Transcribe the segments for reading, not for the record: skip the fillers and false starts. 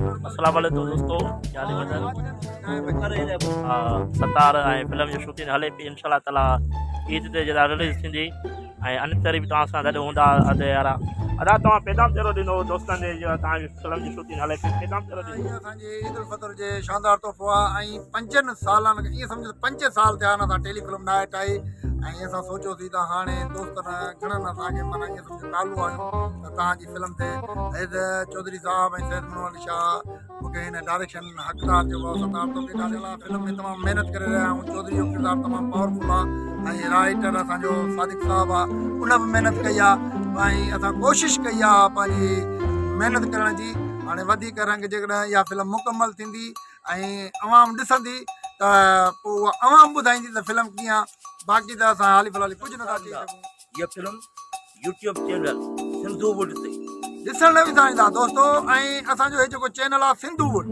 السلام عليڪم دوستو يادي بدل ستار ۽ فلم جي شوٽنگ هلي پئي انشاء الله تعالي عيد تي جڏهن رليز ٿيندي ۽ انتري به توهان سان گڏ هوندا ادي يارا ادا توهان پيغام ڪهڙو ڏنو دوستن جي جو توهان جي فلم جي شوٽنگ هلي پئي پيغام ڪهڙو ڏنو اسان جي عيد الفطر جي شاندار تحفو آ ۽ پنجن سالن ائين سمجهو ته پنج سال ٿيا آهن اسان ٽيلي فلم ناهي ٺاهي ۽ اسان سوچيوسين ته هاڻي دوستن گهڻن اسان کي معنيٰ ائين سمجهو ڪالو آهيون ته توهان جي فلم تي عيد چوڌري صاحب ۽ سيد منور علي شاهه مون کي هن ڊائريڪشن حقدار جو ڀاء ستار توفيق آهي فلم ۾ تمام محنت ڪري رهيا آهيون چوڌري جو ڪردار تمام پاورفل آهي ۽ رائيٽر اسان جو صادق صاحب آهي ان به محنت ڪئي آهي ۽ اسان ڪوشش ڪئي آهي پنهنجي محنت ڪرڻ جي هاڻي وڌيڪ رنگ جيڪڏهن اها فلم مڪمل ٿيندي ۽ عوام ڏسندي ته پوء اها عوام ٻڌائيندي ته فلم ڪيئن آ باقي ته اسان حالي فلحالي ڪجهه نٿا چئي سگهون. هيء film YouTube channel Sindhu wood تي. ڏسڻ نه وساريندا دوستو ۽ اسان جو هي جيڪو چينل آ سنڌو ووڊ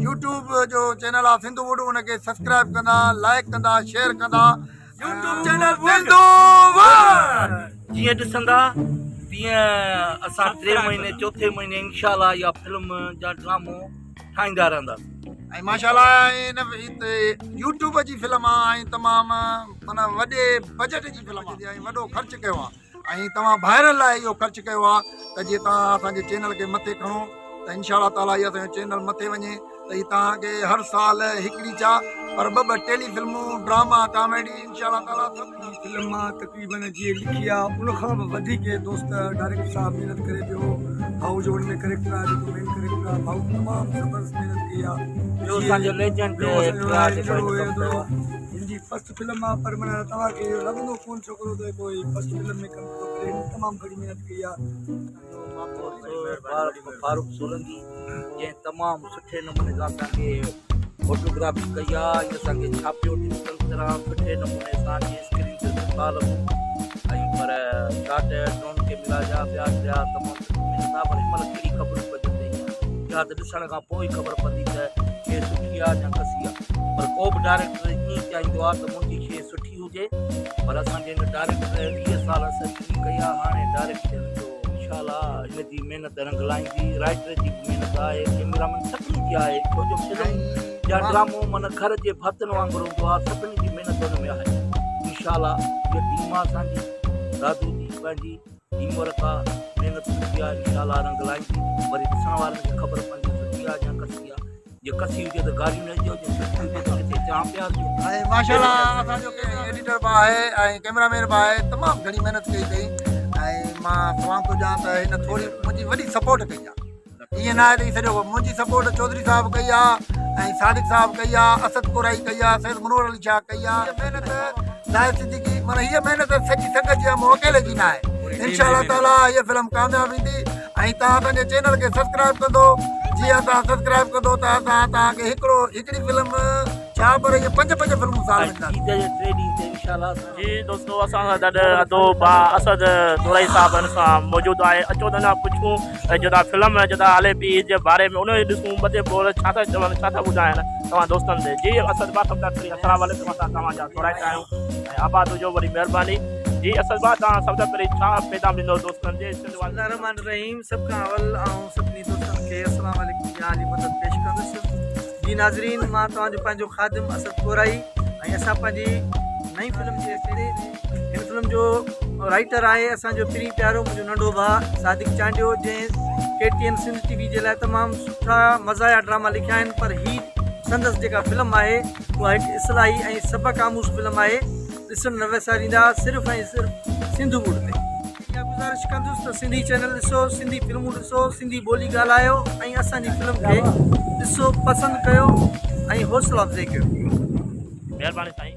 يوٽيوب جو چينل آ سنڌو ووڊ ان کي سبسڪرائب ڪندا لائڪ ڪندا شيئر ڪندا يوٽيوب چينل سنڌو ووڊ. جيئن ڏسندا تيئن اسان ٽي مهيني چوٿين مهيني انشاء الله اها فلم يا ڊرامو ٺاهيندا رهنداسين. ۽ ماشاءالله ان يوٽيوب جي فلم آ ۽ تمام معنيٰ وڏي بجيٽ جي فلم آ ۽ وڏو خرچ ڪيو آ ۽ توهان ڀائرن لاء اهو خرچ ڪيو آ ته جيئن توهان اسان جي چينل کي مٿي کڻو ته انشاء الله تعالٰي هي اسان جو چينل مٿي وڃي ته هي توهان کي هر سال هڪڙي ڇا پر ٻه ٻه ٽيلي فلمون ڊراما ڪاميڊي انشاء الله تعالٰي سڀ هي فلم مان تقريبن جيئن لکي آ ان کان به وڌيڪ دوست ڊائريڪٽر صاحب محنت ڪري پيو ڀائو جو ان ۾ ڪريڪٽر آ جيڪو مين ڪريڪٽر آ ڀائو تمام زبردست محنت ڪئي آ ٻيو اسان جو ليجنڊ ٻيو اسان جو ڪريڪٽر آ جيڪو آهي هن جي فرسٽ فلم آ پر معنيٰ توهان کي اهو لڳندو ڪون ڇوڪرو ته ڪوئي فرسٽ فلم ۾ ڪم ٿو ڪري هن تمام گهڻي محنت ڪئي آ فاروق سولنگي جنهن تمام سٺي نموني سان اسان کي فوٽوگرافي ڪئي آ ۽ اسان کي ڇاپيو ڊجيٽل طرح سٺي نموني سان جي اسڪرين تي سٺا لڳو ۽ پر شاٽ ڊرون ڪيمرا جا ٻيا ٽيا تمام سٺي محنت آ پر هن مهل ڪهڙي خبر پئجندي اها ته ڏسڻ کان پوء ئي خبر پوندي ته شي سٺي آ يا ڪسي آ پر ڪو به ڊائريڪٽر ائين چاهيندو آ ته منهنجي شي سٺي هجي پر اسان جي هن ڊائريڪٽر 20 سال سرجري ڪئي آ هاڻي ڊائريڪٽ ٿيڻ جو انشاء الله هن جي محنت رنگ لائيندي رائيٽر جي به محنت آهي ڪيميرا مين سڀني جي آهي ڇو جو فلم يا ڊرامو من گهر جي ڀاتين وانگر هوندو آ سڀني جي محنت ان ۾ آهي انشاء الله هي ٽيم آ اسان جي دادو جي پنهنجي ٽيم ورڪ آ محنت سٺي آ انشاء الله رنگ لائيندي وري ڏسڻ وارن کي خبر پوندي سٺي آ يا ڪسي آ جي ڪسي هجي ته گاريون نه ڏجو جي سٺي هجي ته ڪٿي چانهه پيارجو. ۽ ماشاءالله اسان جو ايڊيٽر به آهي ۽ ڪئميرا مين به آهي تمام گهڻي محنت ڪئي اٿئي ۽ مان سلام ٿو ڏيان ته هن ٿوري منهنجي وڏي سپورٽ ڪئي آهي ائين نه آهي ته هي سڄو منهنجي سپورٽ چوڌري صاحب ڪئي آهي ۽ صادق صاحب ڪئي آهي اسد ڪورائي ڪئي آهي سيد منور علي شاهه ڪئي آهي محنت زاهد صديقي معنيٰ هيء محنت سڄي سنگت جي آهي مون اڪيلي جي نه آهي انشاء الله تعالي هيء فلم ڪامياب ايندي ۽ توهان اسان جي چينل کي سبسڪرائب ڪندو جيئن توهان سبسڪرائب ڪندو ته اسان توهان کي هڪڙو هڪڙي فلم ڇا پر اهي پنج پنج فلمون سال ۾ عيد جي ٽي ڏينهن تي انشاء الله جي دوستو اسان سان گڏ ادو با اسد دورائي صاحب ان سان موجود آهي اچو ته اڃا پڇون جدا فلم جدا هلي پي عيد جي باري ۾ ان جو ڏسون ٻه ٽي ٻول ڇا ٿا چون ڇا ٿا ٻڌائن توهان دوستن تي جي اسد با سڀ کان پهرين السلام عليڪم اسان توهان جا ٿورائتا آهيون ۽ آباد هجو وڏي مهرباني جي اسد با توهان سڀ کان پهرين ڇا پيغام ڏيندو دوستن جي بسم الله الرحمٰن الرحيم سڀ کان اول آئون سڀني دوستن کي السلام عليڪم يا علي مدد پيش ڪندس جي ناظرين مان توهان جو پنهنجو خادم اسد ڪورائي ۽ اسان پنهنجي نئين فلم جي هن فلم جو رائيٽر آهي اسان جو پرين پيارو منهنجو ننڍو ڀاء صادق چانڊيو جنهن K T N Sindh T V جي لاء تمام سٺا مزايا ڊراما لکيا آهن پر هي سندس جيڪا فلم آهي اها هڪ اصلاحي ۽ سبق آموز فلم آهي ڏسڻ نه وساريندا صرف ۽ صرف سنڌو ووڊ تي. اها گذارش ڪندس ته سنڌي چينل ڏسو سنڌي فلمون ڏسو سنڌي ٻولي ڳالهايو ۽ اسان جي فلم کي ڏسو پسند ڪيو ۽ حوصلا افزائي ڪيو. مهرباني سائين.